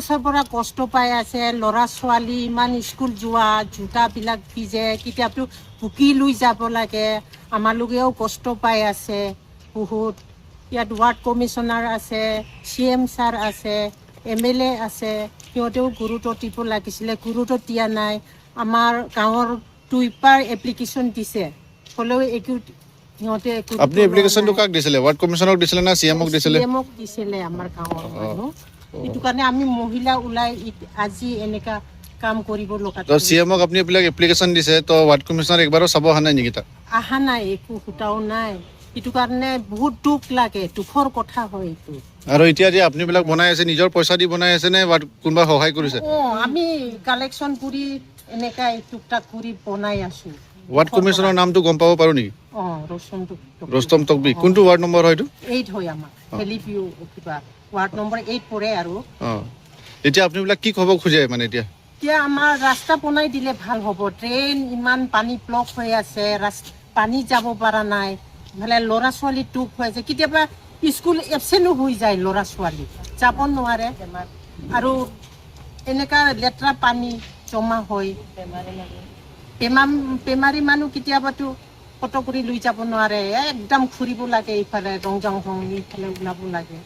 বছৰ পৰা কষ্ট পাই আছে। ল'ৰা ছোৱালী ইমান স্কুল যোৱা, জোতাবিলাক ভিজে, কেতিয়াবা বুকি লৈ যাব লাগে। আমালোকেও কষ্ট পাই আছে বহুত। ইয়াত ৱাৰ্ড কমিশ্যনাৰ আছে, চি এম ছাৰ আছে, এম এল এ আছে, সিহঁতেও গুৰুত্ব দিব লাগিছিলে, গুৰুত্ব দিয়া নাই। আমাৰ গাঁৱৰ দুইবাৰ এপ্লিকেশ্যন দিছে, হ'লেও একো সিহঁতে গুৰুত্ব আপুনি এপ্লিকেশ্যনটো লোৱা নাই। কাক দিছিলে? ৱাৰ্ড কমিশ্যনক দিছিলে না চি এমক দিছিলে? CM ক দিছিলে আমাৰ গাঁৱৰ মানুহ। সেইটো কাৰণে আমি মহিলা ওলাই আজি এনেকা কাম কৰিব লগা। তো চি এমক আপুনি এইবিলাক এপ্লিকেশ্যন দিছে, তো ৱাৰ্ড কমিশ্যনাৰ একবাৰো চাব অহা নাই নেকি তাত? অহা নাই, একো সোধাও নাই। সেইটো কাৰণে বহুত দুখ লাগে, দুখৰ কথা হয় এইটো। আৰু এতিয়া যে আপুনি বিলাক বনাই আছে, নিজৰ পইচা দি বনাই আছে নে ৱাৰ্ড কোনোবা সহায় কৰিছে? অঁ, আমি কালেকশ্যন কৰি এনেকা টুকটাক কৰি বনাই আছো। ৱাৰ্ড কমিশ্যনাৰ নামটো গম পাব পাৰোঁ নেকি? অঁ, ৰস্তম। ৰস্তম তকবি। কোনটো ৱাৰ্ড নম্বৰ হয় এইটো? 8 হয় আমাৰ, ভেলি ভিউ কিবা ৱাৰ্ড নম্বৰ 8 পৰে আৰু। অঁ, এতিয়া আপুনি বিলাক কি ক'ব খোজে মানে এতিয়া? এতিয়া আমাৰ ৰাস্তা বনাই দিলে ভাল হ'ব। ড্ৰেইন ইমান পানী ব্লক হৈ আছে, ৰাস্তা পানী যাব পৰা নাই। ইফালে ল'ৰা ছোৱালী দুখ হৈ আছে, কেতিয়াবা স্কুল এবচেণ্টো হৈ যায়, ল'ৰা ছোৱালী যাব নোৱাৰে। আৰু এনেকা লেতেৰা পানী জমা হৈ বেমাৰী মানুহ কেতিয়াবাতো অটো কৰি লৈ যাব নোৱাৰে, একদম ঘূৰিব লাগে, ইফালে ৰংজাং ইফালে ওলাব লাগে।